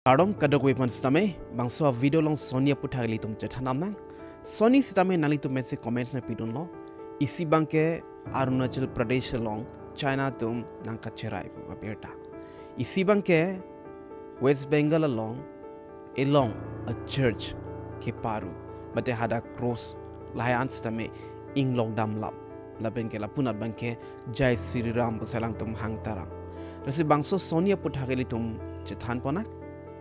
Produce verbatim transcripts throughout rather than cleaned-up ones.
Ardom kadokave aphan sitame, bangso a-video along soni aputhak ilitum chethan nang. Soni sitame nanglitum pensi comments nangpidunlo. Isi abangke Arunachal Pradesh along China atum nangkacherai pu abirta. Isi abangke West Bengal along, along a church keparu, mate hadak cross lahai an sitame inglok damlap. Lapenke lapu-anat abangke Jai Shri Ram pusi alangtum hangtarang. Lasi bangso soni aputhak ilitum chethan ponnang.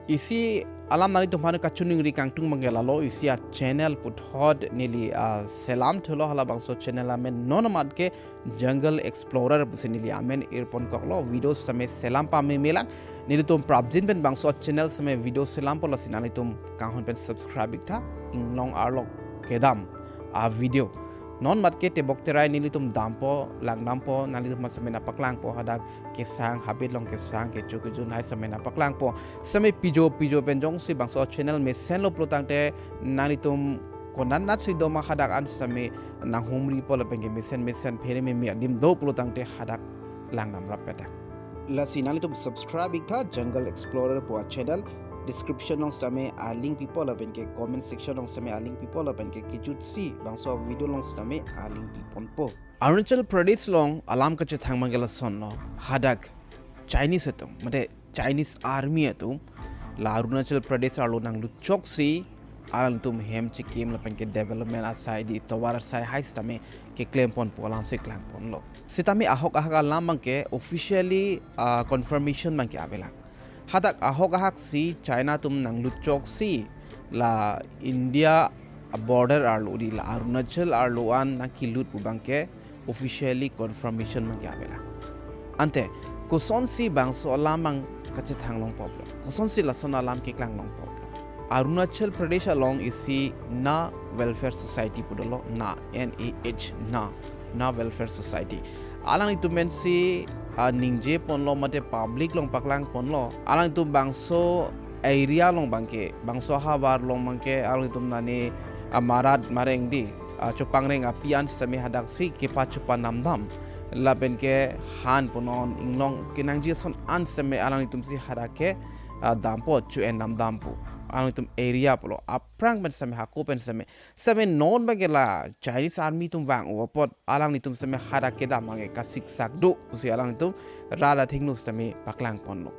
Isi alam nanglitum aphan kachiningri kangtung abangke lalo, isi a-channel puthot neli, ah, selam thulo, halabangso channel amen non amat ke Jungle Explorer pusi neli amen irpon koklo. Video sitame selam pame melang. Nelitum prapjin pen bangso channel sitame video selampo, lasi nanglitum kanghon pen subscribe iktha. Inglong arlo kedam a-video. Non amat ke tebok terai nelitum dampo, langdampo, nanglitum aphan sitame nangpaklangpo, hadak kesang, habit along kesang, kecho kejun hai sitame nangpaklangpo. Sitame pijo pijo pen jongsi bangso channel mesenlo pulo tangte nanglitum konat natsi doma hadak an sitame nanghumripo lapenke mesen mesen phere meme adim do pulo tangte hadak langdam rap pedak. Lasi nanglitum subscribe iktha Jungle Explorer pu a-channel. Description along sitame a-link pipo lapenke comment section along sitame a-link pipo lapenke kejutsi bangso video along sitame a-link piponpo. Arunachal Pradesh along alam kachethang abangke lasonlo, hadak Chinese atum, mate Chinese army atum la Arunachal Pradesh arlo nanglut choksi alangtum hem chikim lapenke development asai, di tovar asai hai sitame keklem ponpo alam si klangponlo. Sitame ahok ahak alam abangke officially, ah, confirmation abangke avelang. Hadak ahok ahak si China atum nanglut choksi la India border arlo, di la Arunachal arlo an nangkelut pu abangke officially confirmation abangke avelang. Ante kosonsi bangso alam abang kachethang longpo pulo, kosonsi lason alam keklang longpo pulo? Arunachal Pradesh along isi Na Welfare Society pu dolo, Na, N A H, Na, Na Welfare Society. Alanglitum pensi, ah, ningje ponlo mate public along paklang ponlo. Alanglitum bangso area along abangke, bangso ahavar along abangke, alanglitum nani, ah, marat mareng, di, ah, chopangreng api an sitame hadak si kepachopan damdam. Lapenke han punon, inglong kenangji ason an sitame alanglitum si hadak ke, ah, dampo, cho-en damdampo. Alanglitum area pulo, aphrang pen sitame, hako pen sitame. Sitame non abangke la Chinese army atum vang-o apot alanglitum sitame hadak kedam abangke kasiksak do pusi alanglitum rat athengno sitame paklang ponlo.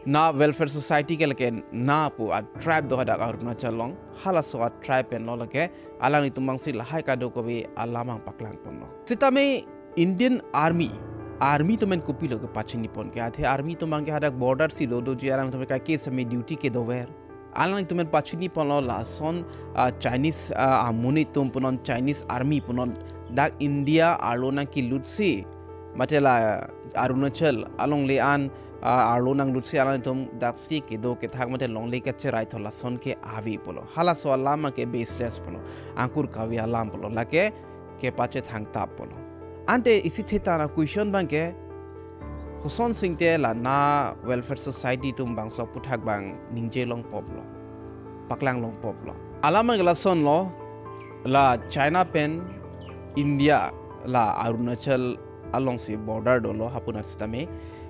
Na Welfare Society ke lake Na pu a-tribe do hadak Arunachal along, halaso a-tribe penlo lake, alanglitum abangsi lahai kadokave alam abang paklang ponlo. Sitame Indian Army, army atum pen kopilo kepachini pon ke, athe army atum abangke hadak border si dodoji, alanglitum kaike sitame duty kedover. Alanglitum pen pachini ponlo lason, ah, Chinese, ah, amonit atum punon, Chinese army punon, dak India arlo nangkelutsi, mate la Arunachal alongle an, ah, arlo nanglutsi alanglitum daksi kedo kethak mate longle kacherai tho lason ke ave pulo. Halaso alam ke baseless pulo, angkur kave alam pulo, lake kepachethang tap pulo. Ante isi thetan a-question abangke, koson singte la Na Welfare Society atum bangso aputhak abang ningje longpo pulo, paklang longpo pulo? Alam abangke lasonlo, la China pen India la Arunachal alongsi border dolo, hapu-anat sitame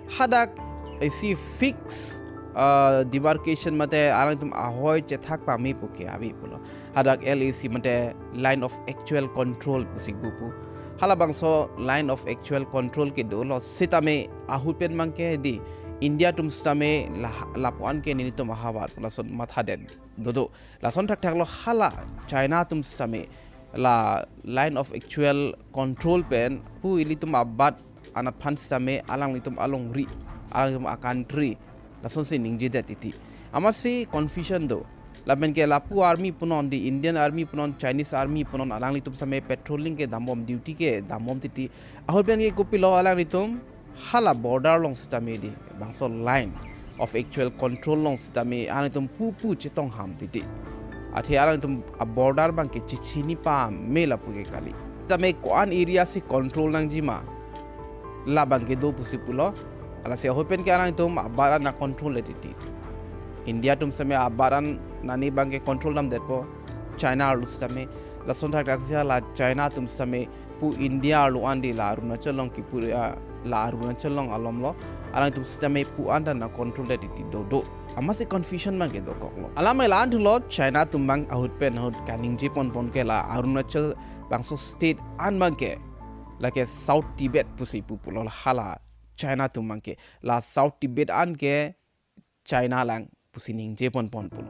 hadak isi fix, ah, demarcation mate alangtum ahoi chethak pame pu ke ave pulo. Hadak L A C mate Line of Actual Control pusi pu pu. Halabangso Line of Actual Control ke dolo sitame ahut pen abangke di India atum sitame la, lapu-an ke nelitum ahavar pu lason mathadet dodo. Lason thakthak lo, hala China atum sitame la Line of Actual Control pen pu ilitum abat anat aphan sitame alanglitum alongri, alanglitum a-country, lasonsi ningjedet titi. Amatsi confusion do. Lapenke lapu army punon, di Indian army punon, Chinese army punon, alanglitum sitame patrolling kedambom, duty kedambom titi. Ahut penke kopilo alanglitum hala border along sitame di, bangso Line of Actual Control along sitame alanglitum pu pu chetong ham titi. Athe alanglitum a-border abangke chechini pame lapu ke kali. Sitame ko-an area si control nangjima, la abangke do pusi pulo. Lasi ahut penke alanglitum abat an nang-control-et titi. India atum sitame abat an nani abangke control damdetpo, China arlo sitame. Lason thakthak si la China atum sitame pu India arlo an di la Arunachal along kipu, ah, la Arunachal along alom lo, alanglitum sitame pu an ta nang-control-det titi dodo. amatsi confusion abangke dokoklo. Alam elan thulo, China atum abang ahut pen ahut kaningje ponpon ke la Arunachal bangso state an abangke lake South Tibet pusi pu pulo, hala China atum abangke la South Tibet an ke China lang pusi ningje ponpon pulo.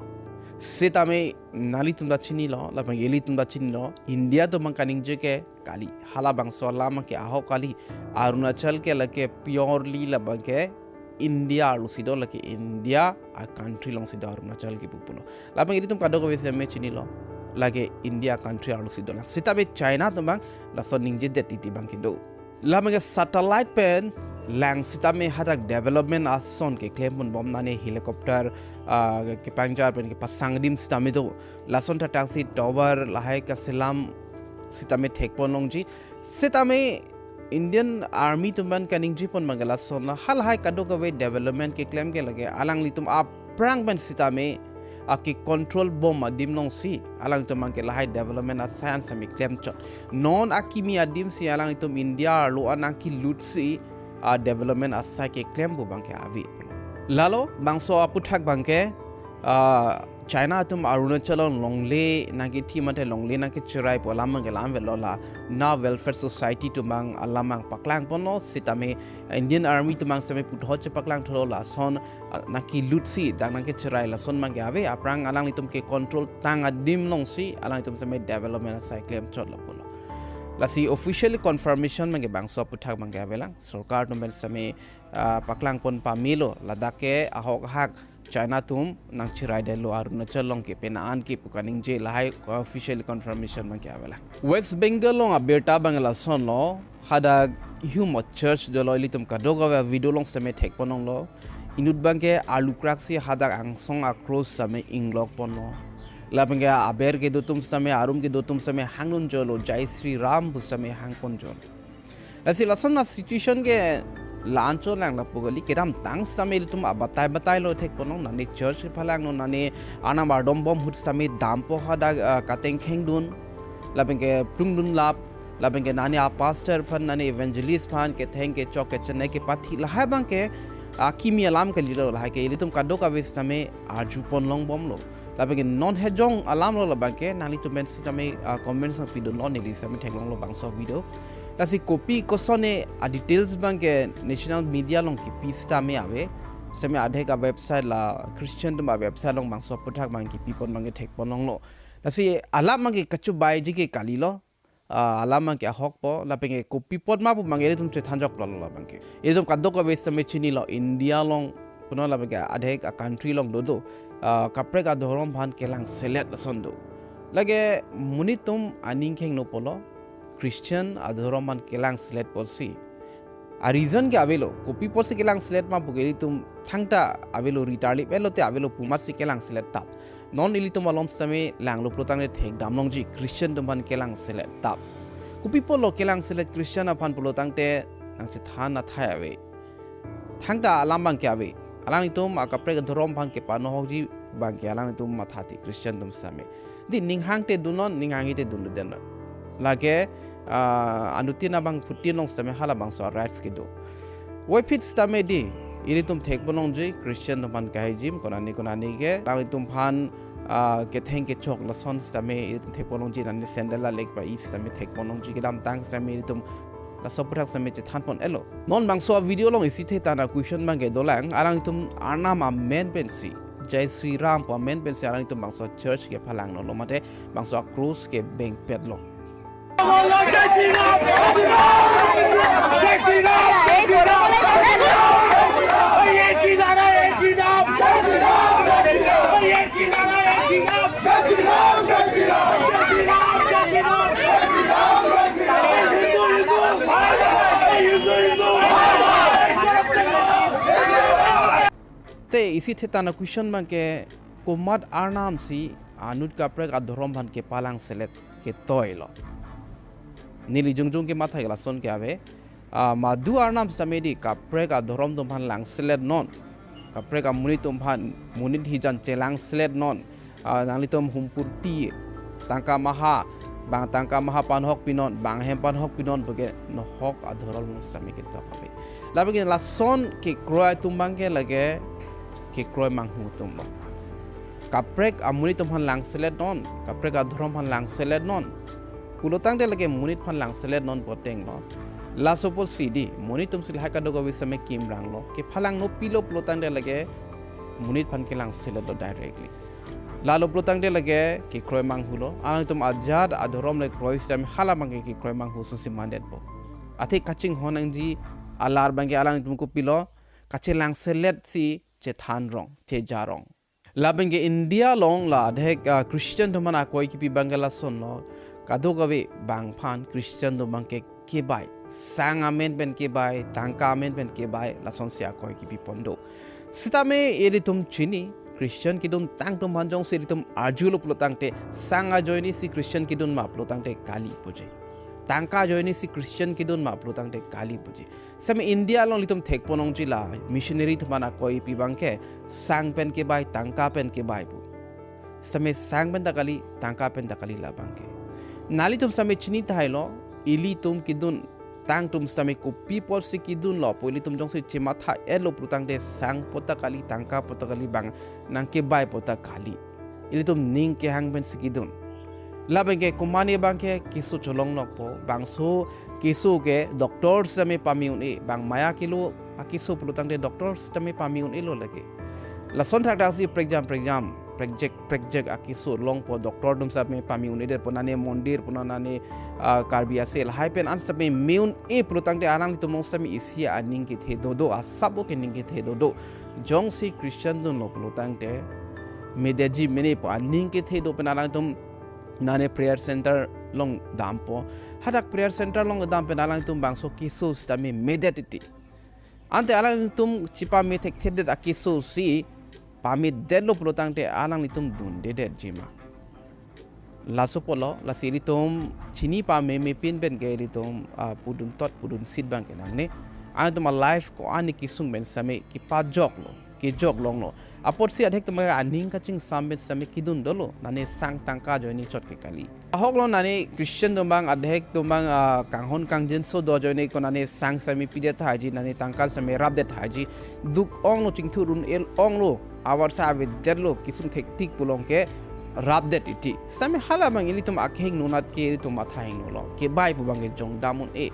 Sitame nanglitum ta chinilo, lapen ilitum ta chinilo, India atum abang kaningje ke kali. Halabangso alam ke ahok kali. Arunachal ke lake purely labangke India arlosi do, lake India a country alongsi do Arunachal ke pu pulo. Lapen ilitum kadokave sitame chinilo, lake India country arlosi dolang. Sitame China atum abang lason ningjedet titi abangke do. Labangke satellite pen lang sitame hadak development ason keklem ponbom, nane helicopter, ah, kepangjar pen kepasang adim sitame do. Lason thakthak si tower lahai kaselam sitame thekpon longji. Sitame Indian Army atum abang kaningje pon abangke lason la halahai kadokave development keklem ke lake alanglitum aphrang pen sitame ake control bom adim alongsi alanglitum abangke lahai development asai an sitame klemchot. Non akimi adim si alanglitum India arlo an nangkelut si a development asai keklem pu abangke ave. Lalo bangso aputhak abangke, ah, China atum Arunachal along longle nangkethi mate longle nangkecherai pu alam abangke lam avelo, la Na Welfare Society atum abang alam abang paklang ponlo, sitame Indian Army atum abang sitame puthot chepaklang thulo, lason, ah, nangkelut si dak nangkecherai lason abangke ave, aphrang alanglitum ke control tang adim alongsi alanglitum sitame development asai klemchotlo pulo. Lasi officially confirmation abangke bangso aputhak abangke avelang, sorkar atum pen sitame, ah, paklang pon pamelo, ladak ke ahok ahak China atum nangcheraidetlo Arunachal along ke, penang an ke pu kaningje lahai officially confirmation abangke avelang. West Bengal along abirta abang lasonlo, hadak ihum a church dolo, ilitum kadokave video along sitame thekpon longlo. Inut abangke arlu kraksi hadak angsong a cross sitame inglok ponlo. Labangke aber kedo atum sitame, arum kedo atum sitame hangdun jolo, Jai Shri Ram pu sitame hangpon jolo. Lasi lason a situation ke la-anchot lang lapu kali, kedamtang sitame ilitum abatai batailo thekpon long, nane church kephalangnon, nane arnam ardom bom ahut sitame dampo hadak, ah, kateng khengdun, labangke plungdun lap, labangke nane a pastor aphan, nane evangelist aphan ketheng kechok kechenei kepathi lahai abangke akimi alam kalilo, lahai ke ilitum kadokave sitame arjupon longbomlo. Labangke non hejong alamlo, labangke nanglitum pen sitame, ah, comments nangpidunlo, neli sitame theklonglo bangso video. Lasi kopi kosonne a details abangke national media along kipi sitame ave. Sitame adhek a website, la Christian atum a website along bangso aputhak abang kipipon abangke thekpon longlo. Lasi alam abangke kachobaiji ke kalilo. Ah, alam abangke ahokpo, labangke kopi apot ma pu abangke ilitum chethanjoklo, labangke ilitum kadokave sitame chinilo, India along punon labangke adhek a country along dodo, ah, kaprek adhorom aphan kelangselet lason do. Lake monit atum aning khengno pulo, Christian adhorom aphan kelangselet pusi. A reason ke avelo, kopi apotsi kelangselet ma pu ke ilitum thangta avelo, ritarlip elote avelo pu amatsi kelangselet tap. Non ilitum alom sitame langlo pulotangte thekdam longji, Christian atum aphan kelangselet tap. Kopi apotlo kelangselet Christian aphan pulotangte nangchethan athai ave. Thangta alam abangke ave. Alanglitum akaprek adhorom aphan kepanohokji abangke alanglitum mathati Christian atum sitame. Di ning hangte dunnon, ning hangte dundenon. Lake, ah, anuttin abangphutin along sitame halabangso rights kedo. Puvoiphit sitame di, ilitum thekpon longji, Christian atum aphan kahaiji, konane konane ke, alanglitum aphan, ah, ketheng kechok lason sitame ilitum thekpon longji, nane sandal lalek pa-i sitame thekpon longji, kedamtang sitame ilitum laso aputhak sitame chethanpon-etlo. Non bangso a video along isi thetan a question abangke dolang, alanglitum arnam amen pensi, Jai Shri Ram pu amen pensi alanglitum bangso church kephalanglo, lo mate bangso a cross kebengpetlo. Te isi thetan a question abangke komat arnam si anut kaprek adhorom aphan kepalangselet ketoilo. Neli jongjong kematha ke lason ke ave. Ah, madu arnam sitame di kaprek adhorom atum aphan langseletnon. Kaprek amonit atum aphan monit hijan chelangseletnon. Ah, nanglitum humpurti tangka maha, bang tangka maha panohok pinon, bang hem panohok pinon puke nohok adhorom along sitame ketok ave. Labangke lason kekroi atum abangke lake kekroi manghu atumlo. Kaprek amonit atum aphan langselet non, kaprek adhorom aphan langselet non pulotangte lake monit aphan langselet non pu atenglo. Laso apotsi dei, monit atumsi lahai kadokave sitame kimranglo, kephalangno pilo pulotangte lake monit aphan kelangseletlo directly. Lalo pulotangte lake kekroi manghulo, alangtum ajat adhorom le kroi sitame hala abangke kekroi manghu ason si mandetpo. Athe kachinghon nangji alar abangke alangtum kopilo, kachelangselet si chethan rong, cheja rong. Lapenke India along la adhek, ah, Christian atum aphan akoi kipi abangke lasonlo, kadokave bang aphan Christian atum abangke kebai, sang amen pen kebai, tangka amen pen kebai, lasonsi akoi kipi pon do. Sitame ilitum chini, Christian kedun tang atum aphan jongsi ilitum arjulo pulotangte, sang ajoinesi Christian kedun ma pulotangte kali puji. Tangka ajoinesi Christian kedun ma pulotangte kali puji. Sitame India along ilitum thekpon ongji la missionary atum aphan akoi kipi abangke sang pen kebai, tangka pen kebai pu. Sitame sang pen ta kali, tangka pen ta kali la abangke. Nanglitum sitame chini thailo, ilitum kedun tang atum sitame kopi apotsi kedunlo pu ilitum jongsi chematha-etlo pulotangte sang apot ta kali, tangka apot ta kali, bang nangkebai apot ta kali. Ilitum ning kehang pensi kedun. Lapenke komatne abangke keso cholonglokpo, bangso keso ke doctor sitame pame un-e, bang maya kilo akeso pulotangte doctor sitame pame un-elo lake. Lason thakthak si prekjam prekjam, prekjek prekjek akeso longpo, doctor atum sitame pame un-edetpo, nane mondir pu nane, ah, Karbi ase lahai pen an sitame me un-e pulotangte alanglitum along sitame isi aning kethe dodo, asap o ke ning kethe dodo. Jongsi Christian dunlo pulotangte medetji menepo, aning kethe do pen alangtum nane prayer center along dampo. Hadak prayer center along dam pen alangtum bangso keso sitame medet titi. Ante alangtum chepame thekthedet akeso si pamedetlo pulotangte alanglitum dundedetji ma. Laso apotlo, lasi ilitum chini pameme pin penke ilitum, ah, pudun tot pudun sit abangke nangne. Alangtum a-life ko-an kesung pen sitame kepajoklo, kejok longlo. Apotsi adhek atum aning kachingsam pen sitame kedun dolo, nane sang tangka ajoine chot ke kali. Ahoklo nane Christian atum abang, adhek atum abang, ah, kanghon kangjinso do ajoine ko nane sang sitame pidet thaiji, nane tangka sitame rapdet thaiji. Duk onglo, chingthur un-e onglo, awarsa avedetlo, kesung thektik pu along ke rapdet titi. Sitame hala abang ilitum akehingno anat ke ilitum matha hingnolo. Kebai pu abangke jongdam un-e.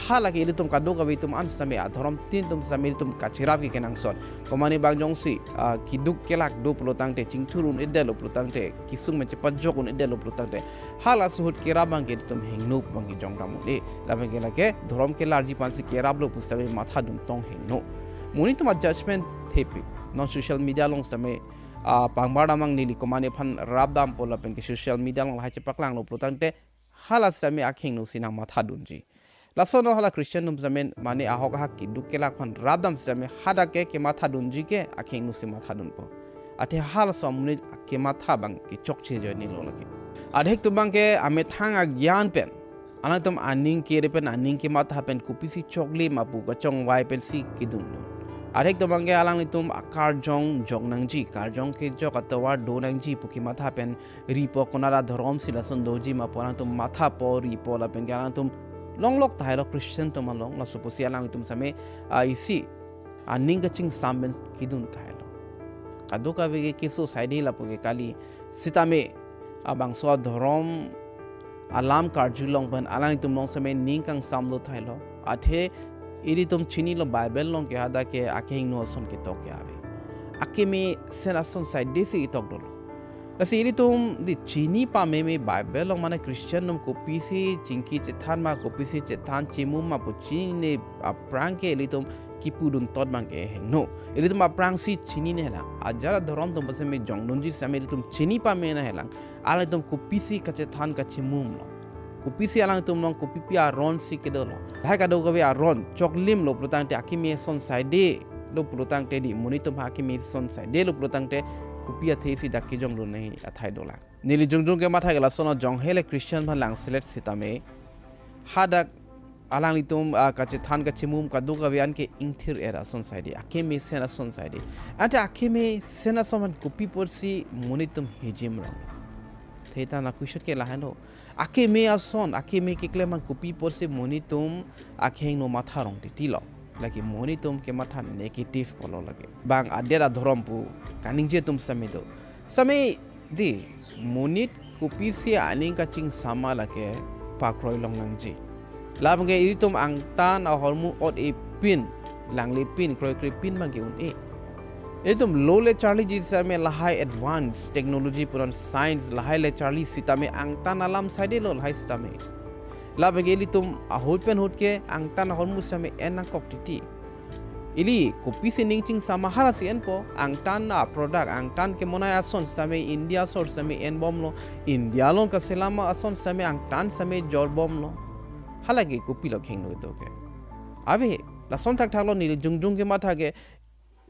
Hala ke ilitum kadokave atum an sitame adhorom tin atum sitame ilitum kacherap ke kenangsot. Komatne abang jongsi, ah, keduk kelak do pulotangte, chingthur un-edetlo pulotangte, kesung pen chepajok un-edetlo pulotangte, hala ahut kerap abangke ilitum hingno abangke jongdam un-e. Labangke lake dhorom kelarji aphansi keraplo pu sitame mathadun tong hingno. Monit atum a-judgment thepi. Non social media along sitame, ah, pangbar damnang, neli komatne aphan rapdampo lapenke social media along lahai chepaklanglo pulotangte, hala sitame akehingno si nangmathadunji. Lasonlo hala Christian atum sitame mane ahok ahak keduk kelak aphan rapdam sitame hadak ke kemathadunji ke akehingno si mathadunpo. Athe halaso amonit kematha abang kechokche ajoinelo lake. Adhek atum abangke amethang agyan pen, alangtum aning kere pen, aning kematha pen kopisi choklim apu kachongvai pensi kedun. Adhek atum abangke alanglitum akarjong jok nangji, karjong kejok atovar do nangji pu kematha pen ripo, konat adhorom si lason doji ma pu alangtum mathapo, ripo, lapenke alangtum longlok tahai lo Christian atum along, laso apotsi alangtum sitame, ah, isi aning kachingsam pen kedun tahai lo. Kadokave ke keso saide lapu ke kali, sitame abangso adhorom alam karju along pen alangtum along sitame ning kangsam do tahai lo. Athe ilitum chinilo Bible along ke hadak ke akehingno ason ketok ke ave. Akemesen ason saide si ketok dolo. Lasi ilitum dei chini pameme Bible along mane Christian atum kopisi chingki chethan ma, kopisi chethan chimum ma pu chinine aphrang ke ilitum kipudun tot abangke hingno. Ilitum aphrangsi chinine lang. Ajat adhorom atum pen sitame jongdunji sitame ilitum chini pame nangji lang. Alangtum kopisi kachethan kachimumlo, kopisi alangtum along kopipi aron si kedolo. Lahai kadokave aron choklimlo pulotangte, akemesen saidelo pulotangte dei, monit atum akemesen saidelo pulotangte, kopi athe si dak kejongdun nangji athai dolang. Neli jongjong kematha ke lasonlo, jong hele Christian aphan langselet sitame, hadak alanglitum, ah, kachethan kachimum kadokave an ke ingthir-et ason saide, akemesen ason saide. Ante akemesen ason aphan kopi apotsi monit atum hijim rong? Theta na question ke lahenlo. Akeme ason, akeme keklem aphan kopi apotsi monit atum akehingno matha rong titilo. Lake monit atum kematha negative pulo lake. Bang adet adhorom pu kaningje atum sitame do. Sitame di monit kopisi aning kachingsam lake pakroi longnangji. Labangke ilitum angtan ahormu ot-e pin, langle pin, kroikre pin abangke un-e. Ilitum lo le charliji sitame lahai advance technology punon science lahai le charli sitame angtan alam saidelo lahai sitame. Labangke ilitum ahut pen ahut ke angtan ahormu sitame en nangkok titi. Ili kopisi ning chingsam ma, halasi enpo, angtan a product, angtan kemonai ason sitame India asor sitame enbomlo, India along kaselam ason sitame angtan sitame jorbomlo. Halake kopilo khengno do ke. Ave, lason thakthaklo neli jongjong kematha ke,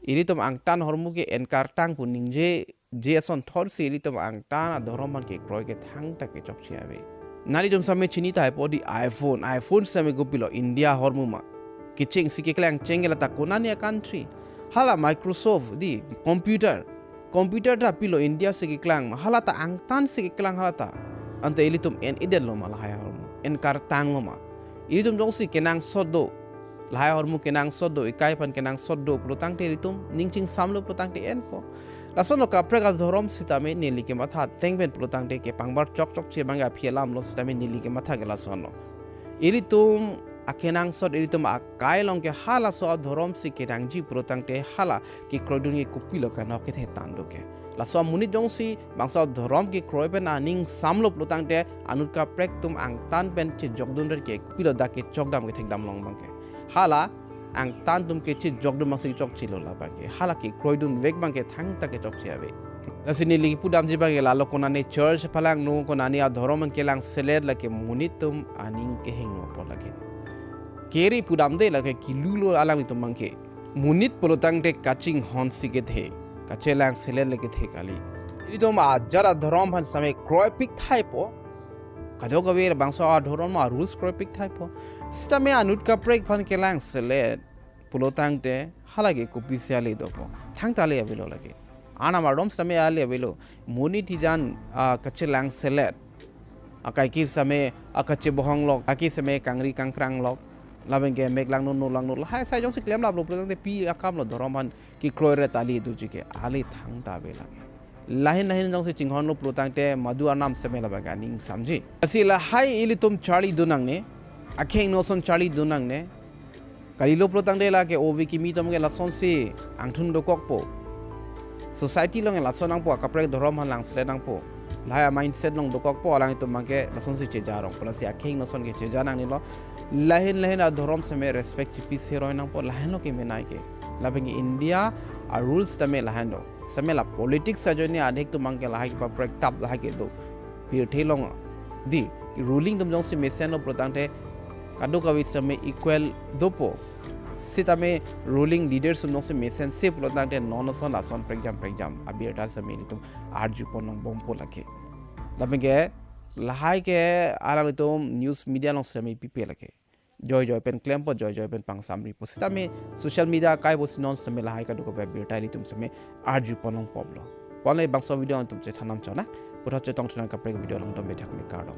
ilitum angtan ahormu ke enkartang pu ningje, je ason thotsi ilitum angtan adhorom aphan kekroi ke thangta kechokche ave. Nanglitum sitame chini tahai po di iPhone, iPhone sitame kopilo India ahormu ma. Kechengsi keklang chengke lata konane a country. Hala Microsoft di computer. Computer ta pilo India si keklang ma. Halata angtan si keklang halata. Ante ilitum en-edetlo ma lahai ahormu. Enkartanglo ma. Ilitum jongsi kenangsot do. Lahai ahormu kenangsot do, ekai aphan kenangsot do pulo tangte ilitum ning chingsamlo pulo tangte enpo. Lasonlo kaprek adhorom sitame neli kematha ateng pen pulo tangte kepangbar chokchokche abang aphi alamlo sitame neli kematha ke lasonlo. Ilitum akenangsot, ilitum akai along ke halaso adhorom si kenangji pulo tangte hala kekroidun ke kopilo kanok kethe tando ke. Laso amonit jongsi bangso adhorom kekroi pen aning samlo pulo tangte anut kaprek atum angtan pen chejokdun rer ke kopilo dak kechokdam kethekdam long abangke. Hala angtan atum kechejokdun abangsi chokchelo labangke. Hala kekroidun vek abangke thangta kechokche ave. Lasi neli pudamji abangke lalo konane church aphan langno, konane adhorom aphan kelangselet lake monit atum aning kehingno apot lake. Keri pudamde lake kilulo alanglitum abangke. Monit pulo tangte kachinghon si kethe, kachelangselet le kethe kali. Ilitum ajat adhorom aphan sitame kroipik thaipo. Kadokave bangso adhorom a rules kroipik thaipo. Sitame anut kaprek aphan kelangselet pulo tangte halake kopisi ale dopo. Thangta ale avelo lake. Arnam ardom sitame ale avelo. Monit hijan, ah, kachelangselet. Akai ke sitame akachebohong lok, akai sitame kangri kangkrang lok. Labangke mek langno no langno lahai asai jongsi klemlaplo pulo tangte pi akamlo dhorom aphan kekroi ret ale doji ke, ale thangta ave lake. Lahin lahin jongsi chinghonlo pulo tangte madu arnam sitame labangke aning samji. Lasi lahai ilitum charlidun nangne, akheng noson charlidun nangne. Kalilo pulo tangte lake ove kimi atum ke lasonsi angthun dokokpo. Society along lason nangpo, akaprek dhorom aphan langselet nangpo. Lahai a mindset along dokokpo, alanglitum abangke lasonsi cheja rongpo, lasi akheng noson ke cheja nangnelo. Lahin lahin adhorom sitame respect chipi seroi nangpo, lahenlo kemenei ke. Labangke India a rules sitame lahenlo. Sitame la politics ajoine adhik atum abangke lahai kepaprek tap lahai kedo. Pirthe along di ruling atum jongsi mesenlo pulo tangte kadokave sitame equal dopo. Sitame ruling leaders atum jongsi mesense pulo tangte non ason lason prekjam prekjam abirta sitame ilitum arjupon longbompo lake. Labangke lahai ke alanglitum news media along sitame pipe lake. Joijoi pen klempo, joijoi pen pangsamripo. Sitame social media akai pusi non sitame lahai kadokave abirta ilitum sitame arjupon longpoplo. Pon le bangso video atum chethan nang chona. Puthot chetongthu nang kaprek video along, dome thakme, kardom.